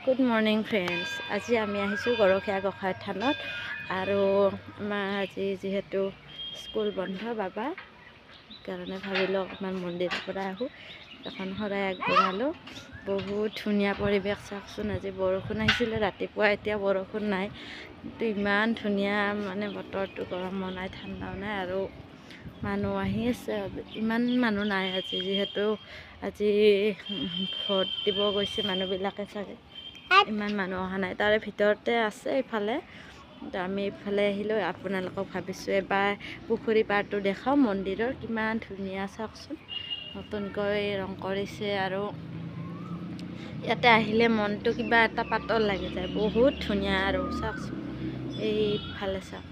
Good morning friends, আজি আমি আহিছোঁ গৰখীয়া গোঁসাই থানত। আৰু আমাৰ আজি যিহেতু স্কুল বন্ধ বাবা, সেইকাৰণে ভাবিলোঁ অকণমান মন্দিৰৰ পৰা আহোঁ। এখন শৰাই আগবঢ়ালোঁ। বহুত ধুনীয়া পৰিৱেশ, চাওকচোন। আজি বৰষুণ আহিছিলে ৰাতিপুৱা, এতিয়া বৰষুণ নাই, কিন্তু ইমান ধুনীয়া মানে বতৰটো, গৰমো নাই ঠাণ্ডাও নাই। আৰু মানুহ আহি আছে, ইমান মানুহ নাই আজি, যিহেতু আজি ভোট দিব গৈছে মানুহবিলাকে চাগে, ইমান মানুহ অহা নাই। তাৰে ভিতৰতে আছে ইফালে। তো আমি ইফালে আহিলোঁ, আপোনালোকক ভাবিছোঁ এবাৰ পুখুৰী পাৰটো দেখাওঁ মন্দিৰৰ, কিমান ধুনীয়া চাওকচোন। নতুনকৈ ৰং কৰিছে আৰু ইয়াতে আহিলে মনটো কিবা এটা পাতল লাগি যায়, বহুত ধুনীয়া। আৰু চাওকচোন এইফালে চাওক,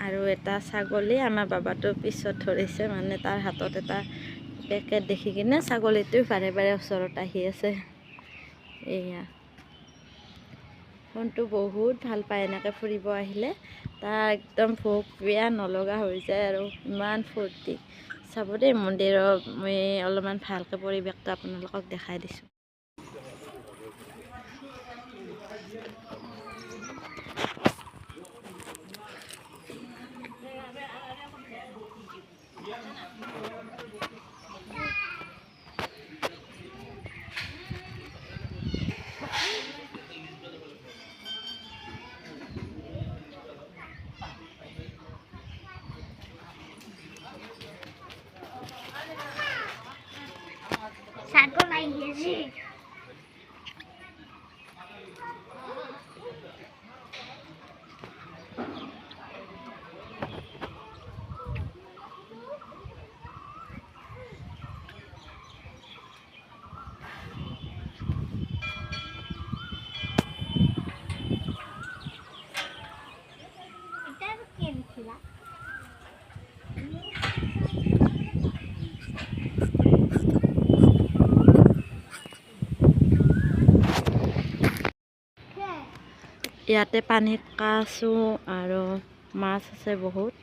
আৰু এটা ছাগলী আমাৰ বাবাটোৰ পিছত ধৰিছে, মানে তাৰ হাতত এটা পেকেট দেখি কিনে ছাগলীটো বাৰে বাৰে ওচৰত আহি আছে। এয়া ফোনটো বহুত ভাল পায় এনেকৈ ফুৰিব আহিলে, তাৰ একদম ভোক বেয়া নলগা হৈ যায় আৰু ইমান ফূৰ্তি। চাব দেই মন্দিৰৰ, মই অলপমান ভালকৈ পৰিৱেশটো আপোনালোকক দেখাই দিছোঁ। ছাগল আহি আছে। এটা কি আনিছিলা? ইয়াতে পানীত কাছো আৰু মাছ আছে বহুত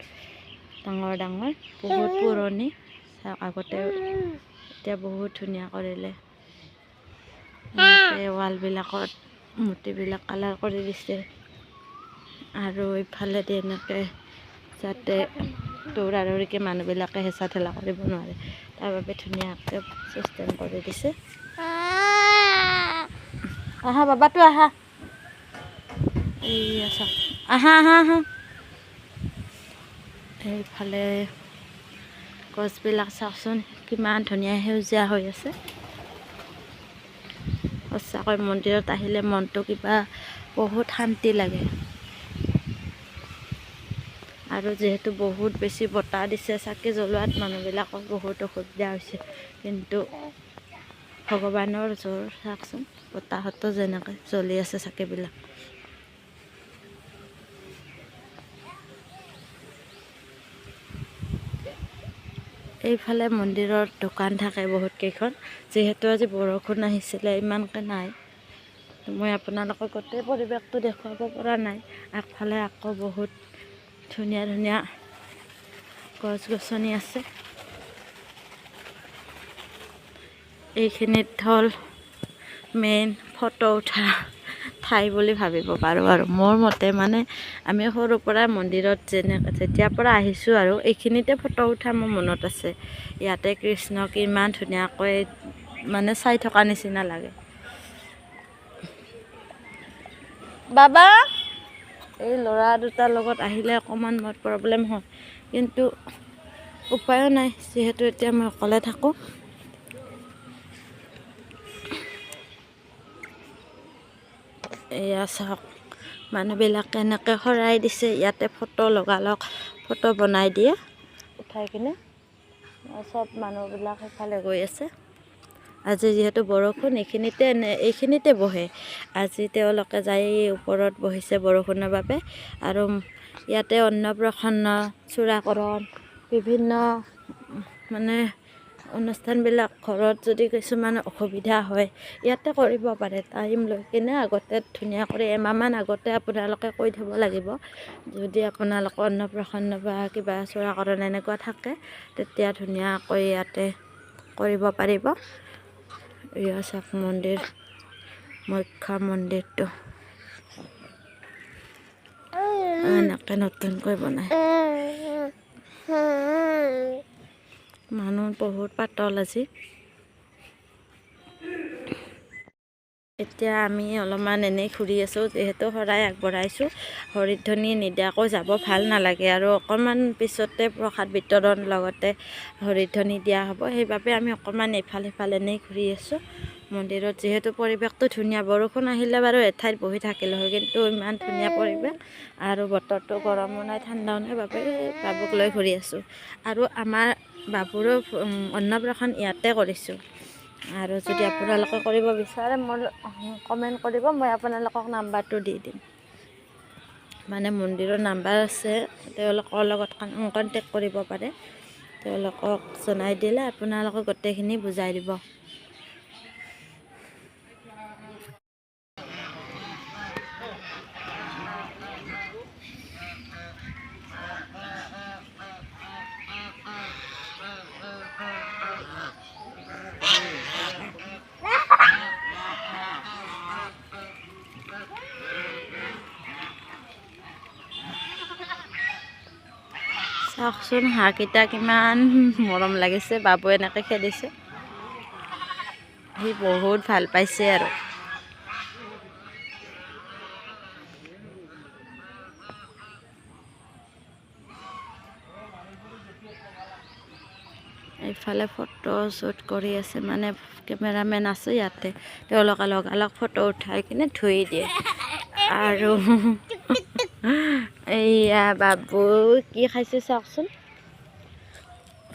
ডাঙৰ ডাঙৰ, বহুত পুৰণি আগতে, এতিয়া বহুত ধুনীয়া কৰিলে। ইয়াতে ৱালবিলাকত মূৰ্তিবিলাক কালাৰ কৰি দিছে। আৰু ইফালেদি এনেকৈ যাতে দৌৰা দৌৰিকৈ মানুহবিলাকে হেঁচা ঠেলা কৰিব নোৱাৰে, তাৰ বাবে ধুনীয়াকৈ চিষ্টেম কৰি দিছে। আহা বাবাটো আহা, এইয়া চাওক, আহা আহা আহা। এইফালে গছবিলাক চাওকচোন কিমান ধুনীয়া সেউজীয়া হৈ আছে। সঁচাকৈ মন্দিৰত আহিলে মনটো কিবা বহুত শান্তি লাগে। আৰু যিহেতু বহুত বেছি বতাহ দিছে, চাকি জ্বলোৱাত মানুহবিলাকৰ বহুত অসুবিধা হৈছে, কিন্তু ভগৱানৰ জোৰ চাওকচোন, বতাহতো যেনেকৈ জ্বলি আছে চাকিবিলাক। এইফালে মন্দিৰৰ দোকান থাকে বহুত কেইখন। যিহেতু আজি বৰষুণ আহিছিলে ইমানকৈ নাই, মই আপোনালোকক গোটেই পৰিৱেশটো দেখুৱাব পৰা নাই। আগফালে আকৌ বহুত ধুনীয়া ধুনীয়া গছ গছনি আছে। এইখিনিত হ'ল মেইন ফটো উঠা ঠাই বুলি ভাবিব পাৰোঁ আৰু মোৰ মতে, মানে আমি সৰুৰ পৰাই মন্দিৰত যেনেকৈ যেতিয়াৰ পৰা আহিছোঁ আৰু এইখিনিতে ফটো উঠা মোৰ মনত আছে। ইয়াতে কৃষ্ণক ইমান ধুনীয়াকৈ মানে চাই থকা নিচিনা লাগে। বাবা এই ল'ৰা দুটাৰ লগত আহিলে অকণমান মোৰ প্ৰব্লেম হয়, কিন্তু উপায়ো নাই, যিহেতু এতিয়া মই অকলে থাকোঁ। এয়া চাওক মানুহবিলাক কেনেকৈ শৰাই দিছে, ইয়াতে ফটো লগালগ ফটো বনাই দিয়ে উঠাই কিনে। চব মানুহবিলাক সেইফালে গৈ আছে। আজি যিহেতু বৰষুণ, এইখিনিতে এইখিনিতে বহে। আজি তেওঁলোকে যাই ওপৰত বহিছে বৰষুণৰ বাবে। আৰু ইয়াতে অন্নপ্ৰসন্ন, চূড়াকৰণ, বিভিন্ন মানে অনুষ্ঠানবিলাক ঘৰত যদি কিছুমান অসুবিধা হয় ইয়াতে কৰিব পাৰে। টাইম লৈ কিনে আগতে ধুনীয়া কৰি এমাহমান আগতে আপোনালোকে কৈ থ'ব লাগিব। যদি আপোনালোকৰ অন্নপ্ৰসন্ন বা কিবা চূড়াকৰণ এনেকুৱা থাকে, তেতিয়া ধুনীয়াকৈ ইয়াতে কৰিব পাৰিব। এয়া চাওক মন্দিৰ মুখ্য মন্দিৰটো এনেকৈ নতুনকৈ বনায়। মানুহ বহুত পাতল আজি। এতিয়া আমি অলপমান এনেই ঘূৰি আছোঁ, যিহেতু শৰাই আগবঢ়াইছোঁ। হৰিধ্বনি নিদিয়াকৈ যাব ভাল নালাগে আৰু অকণমান পিছতে প্ৰসাদ বিতৰণ লগতে হৰিধ্বনি দিয়া হ'ব, সেইবাবে আমি অকণমান ইফাল সিফাল এনেই ঘূৰি আছোঁ মন্দিৰত। যিহেতু পৰিৱেশটো ধুনীয়া, বৰষুণ আহিলে বাৰু এঠাইত বহি থাকিলোঁ হয়, কিন্তু ইমান ধুনীয়া পৰিৱেশ আৰু বতৰটো গৰমো নাই ঠাণ্ডাও নাই বাবে বাবুক লৈ ঘূৰি আছোঁ। আৰু আমাৰ বাবুৰো অন্নপ্ৰাশন ইয়াতে কৰিছোঁ। আৰু যদি আপোনালোকে কৰিব বিচাৰে মোৰ কমেণ্ট কৰিব, মই আপোনালোকক নাম্বাৰটো দি দিম। মানে মন্দিৰৰ নাম্বাৰ আছে, তেওঁলোকৰ লগত কণ্টেক্ট কৰিব পাৰে। তেওঁলোকক জনাই দিলে আপোনালোকক গোটেইখিনি বুজাই দিব। চাওকচোন হাঁহকেইটা কিমান মৰম লাগিছে, বাবু এনেকৈ খেদিছে, সি বহুত ভাল পাইছে। আৰু এইফালে ফটো শ্বুট কৰি আছে, মানে কেমেৰামেন আছে ইয়াতে, তেওঁলোকে লগালগ ফটো উঠাই কিনে ধুই দিয়ে। আৰু এইয়া বাবু কি খাইছে চাওকচোন,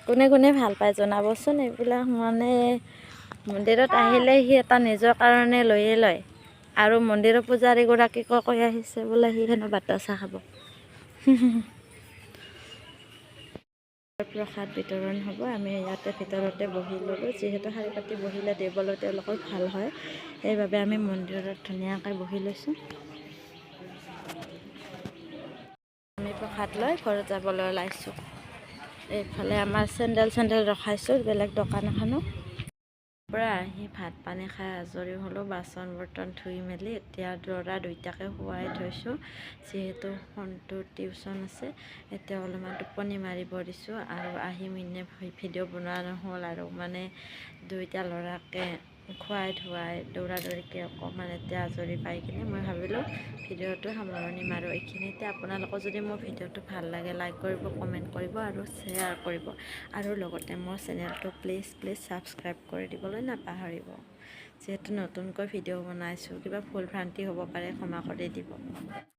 কোনে কোনে ভাল পায় জনাবচোন। এইবিলাক মানে মন্দিৰত আহিলে সি এটা নিজৰ কাৰণে লৈয়ে লয়। আৰু মন্দিৰৰ পূজাৰীগৰাকীকো কৈ আহিছে বোলে সি হেনো বাতাচা খাব। প্ৰসাদ বিতৰণ হ'ব, আমি ইয়াতে ভিতৰতে বহি ল'লোঁ। যিহেতু শাৰী পাতি বহিলে দিবলৈ তেওঁলোকৰ ভাল হয়, সেইবাবে আমি মন্দিৰত ধুনীয়াকৈ বহি লৈছোঁ। আমি প্ৰসাদ লৈ ঘৰত যাবলৈ ওলাইছোঁ। এইফালে আমাৰ চেণ্ডেল চেণ্ডেল ৰখাইছোঁ বেলেগ দোকান এখনো পৰা আহি ভাত পানী খাই আজৰি হ'লোঁ, বাচন বৰ্তন ধুই মেলি এতিয়া ল'ৰা দুইটাকে শুৱাই থৈছোঁ। যিহেতু সন্তুৰ টিউশ্যন আছে, এতিয়া অলপমান টোপনি মাৰিব দিছোঁ। আৰু আহি মিনে ভিডিঅ' বনোৱা নহ'ল আৰু মানে দুইটা ল'ৰাকে খুৱাই ধুৱাই দৌৰা দৌৰিকৈ অকণমান এতিয়া আজৰি পাই কিনে মই ভাবিলোঁ ভিডিঅ'টো সামৰণি মাৰোঁ এইখিনিতে। আপোনালোকৰ যদি মোৰ ভিডিঅ'টো ভাল লাগে লাইক কৰিব, কমেণ্ট কৰিব আৰু শ্বেয়াৰ কৰিব। আৰু লগতে মোৰ চেনেলটো প্লিজ প্লিজ ছাবস্ক্ৰাইব কৰি দিবলৈ নাপাহৰিব। যিহেতু নতুনকৈ ভিডিঅ' বনাইছোঁ, কিবা ভুল ভ্ৰান্তি হ'ব পাৰে, ক্ষমা কৰি দিব।